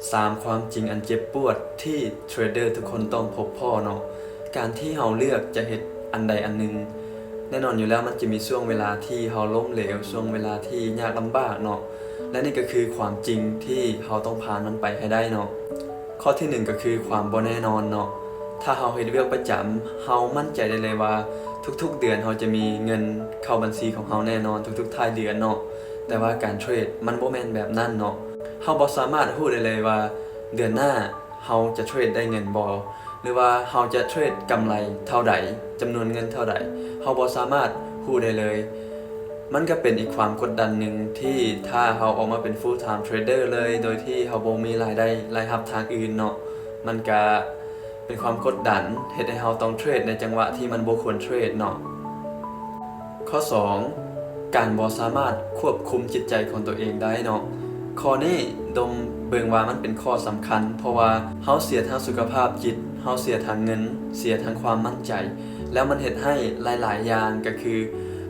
ສາມ ຄວາມຈິງອັນເຈັບປວດທີ່ເທຣດເດີທຸກຄົນຕ້ອງພົບພໍ້ເນາະ. ການທີ່ເຮົາເລືອກຈະເຮັດອັນໃດອັນໜຶ່ງ, ແນ່ນອນຢູ່ແລ້ວມັນຈະມີຊ່ວງເວລາທີ່ເຮົາລົ້ມເຫຼວ, ຊ່ວງເວລາທີ່ຍາກລຳບາກເນາະ, ແລະ ນີ້ກໍຄືຄວາມຈິງທີ່ເຮົາຕ້ອງຜ່ານມັນໄປໃຫ້ໄດ້ເນາະ. ຂໍ້ທີໜຶ່ງກໍຄືຄວາມບໍ່ແນ່ນອນເນາະ. ຖ້າເຮົາເຮັດວຽກປະຈຳ, ເຮົາໝັ້ນໃຈໄດ້ເລີຍວ່າທຸກໆເດືອນເຮົາຈະມີເງິນເຂົ້າບັນຊີຂອງເຮົາແນ່ນອນທຸກໆທ້າຍເດືອນເນາະ. ແຕ່ວ່າການເທຣດມັນບໍ່ແມ່ນແບບນັ້ນເນາະ. ເຮົາບໍ່ສາມາດຮູ້ໄດ້ເລີຍວ່າເດືອນໜ້າເຮົາຈະເທຣດໄດ້ເງິນບໍ່ ຫຼືວ່າເຮົາຈະເທຣດກຳໄລເທົ່າໃດ, ຈຳນວນເງິນເທົ່າໃດ, ເຮົາບໍ່ສາມາດຮູ້ໄດ້ເລີຍ. ມັນກໍເປັນອີກຄວາມກົດດັນໜຶ່ງທີ່ຖ້າເຮົາອອກມາເປັນ full time trader ເລີຍ ໂດຍທີ່ເຮົາບໍ່ມີລາຍໄດ້ລາຍຮັບທາງອື່ນເນາະ, ມັນກະເປັນຄວາມກົດດັນ ເຮັດໃຫ້ເຮົາຕ້ອງເທຣດໃນຈັງຫວະທີ່ມັນບໍ່ຄວນເທຣດເນາະ. ຂໍ້ສອງ ການບໍ່ສາມາດຄວບຄຸມຈິດໃຈຂອງຕົວເອງໄດ້ເນາະ. ຂໍ້ນີ້ດົມເບິ່ງວ່າມັນເປັນຂໍ້ສຳຄັນ ເພາະວ່າເຮົາເສຍທັງສຸຂະພາບຈິດ, ເຮົາເສຍທັງເງິນ, ເສຍທັງຄວາມໝັ້ນໃຈ, ແລ້ວມັນເຮັດໃຫ້ຫຼາຍໆຢ່າງ ກໍຄື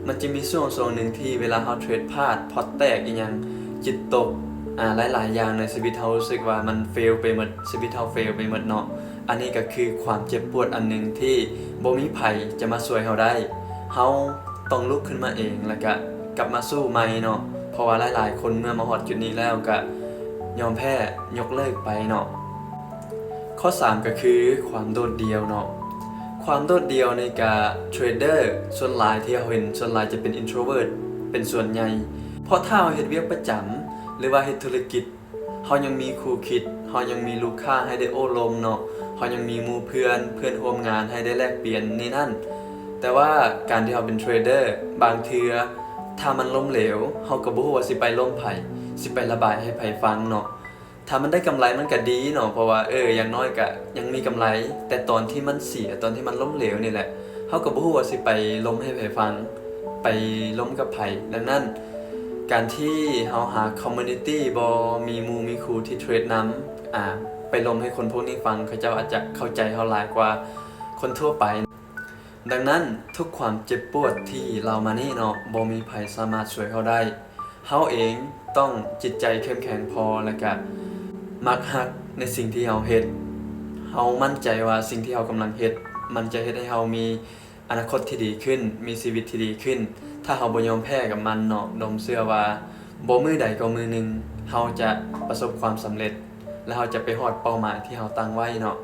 ມັນຈະມີຊ່ວງ ຊ່ວງໜຶ່ງທີ່ເວລາເຮົາເທຣດພາດ, ພອດແຕກອີ່ຫຍັງ, ຈິດຕົກ, ອາ, ຫຼາຍໆຢ່າງໃນຊີວິດເຮົາຮູ້ສຶກວ່າມັນເຟວໄປໝົດ, ຊີວິດເຮົາເຟວໄປໝົດເນາະ. ອັນນີ້ກໍຄືຄວາມເຈັບປວດອັນໜຶ່ງທີ່ບໍ່ມີໃຜຈະມາຊ່ວຍເຮົາໄດ້. ເຮົາຕ້ອງລຸກຂຶ້ນມາເອງ ແລ້ວກະກັບມາສູ້ໃໝ່ເນາະ, ເພາະວ່າຫຼາຍໆຄົນເມື່ອມາຮອດຈຸດນີ້ແລ້ວກະຍອມແພ້ ຍົກເລີກໄປເນາະ. ຂໍ້ສາມກໍຄືຄວາມໂດດດ່ຽວເນາະ. ຄວາມໂດດດ່ຽວນີ້ກະ ເທຣດເດີສ່ວນຫຼາຍທີ່ເຮົາເຫັນ ສ່ວນຫຼາຍຈະເປັນ introvert ເປັນສ່ວນໃຫຍ່, ເພາະຖ້າເຮົາເຮັດວຽກປະຈຳ ຫຼືວ່າເຮັດທຸລະກິດ ເຮົາຍັງມີຄູ່ຄິດ, ເຮົາຍັງມີລູກຄ້າໃຫ້ໄດ້ໂອ້ລົມເນາະ, ເຮົາຍັງມີໝູ່ເພື່ອນ, ເພື່ອນຮ່ວມງານໃຫ້ໄດ້ແລກປ່ຽນນີ້ນັ້ນ. ແຕ່ວ່າການທີ່ເຮົາເປັນເທຣດເດີ ບາງເທື່ອຖ້າມັນລົ້ມເຫຼວ ເຮົາກໍບໍ່ຮູ້ວ່າຊິໄປລົ້ມໃຜ, ຊິໄປລະບາຍໃຫ້ໃຜຟັງເນາະ. ຖ້າມັນໄດ້ກຳໄລມັນກໍດີເນາະ, ເພາະວ່າ ເອີ ຢ່າງນ້ອຍກໍຍັງມີກຳໄລ, ແຕ່ຕອນທີ່ມັນເສຍ, ຕອນທີ່ມັນລົ້ມເຫຼວນີ້ແຫຼະ, ເຮົາກໍບໍ່ຮູ້ວ່າຊິໄປລົ້ມໃຫ້ໃຜຟັງ, ໄປລົ້ມກັບໃຜ. ດັ່ງນັ້ນ ການທີ່ເຮົາຫາຄອມມູນິຕີ້ບໍ່, ມີໝູ່ມີຄູ່ທີ່ເທຣດນຳ, ອາ, ໄປລົ້ມໃຫ້ຄົນພວກນີ້ຟັງ, ເຂົາເຈົ້າອາດຈະເຂົ້າໃຈເຮົາຫຼາຍກວ່າຄົນທົ່ວໄປ. ດັ່ງນັ້ນ ທຸກຄວາມເຈັບປວດທີ່ເລົ່າມານີ້ເນາະ, ບໍ່ມີໃຜສາມາດຊ່ວຍເຮົາໄດ້. ເຮົາເອງຕ້ອງຈິດໃຈເຂັ້ມແຂງພໍ ແລະກະມັກຮັກໃນສິ່ງທີ່ເຮົາເຮັດ. ເຮົາໝັ້ນໃຈວ່າສິ່ງທີ່ເຮົາກຳລັງເຮັດ ມັນຈະເຮັດໃຫ້ເຮົາມີອະນາຄົດທີ່ດີຂຶ້ນ, ມີຊີວິດທີ່ດີຂຶ້ນ. ຖ້າເຮົາບໍ່ຍອມແພ້ກັບມັນເນາະ, ດົມເຊື່ອວ່າບໍ່ມື້ໃດກໍມື້ໜຶ່ງ ເຮົາຈະປະສົບຄວາມສຳເລັດ ແລະເຮົາຈະໄປຮອດເປົ້າໝາຍທີ່ເຮົາຕັ້ງໄວ້ເນາະ.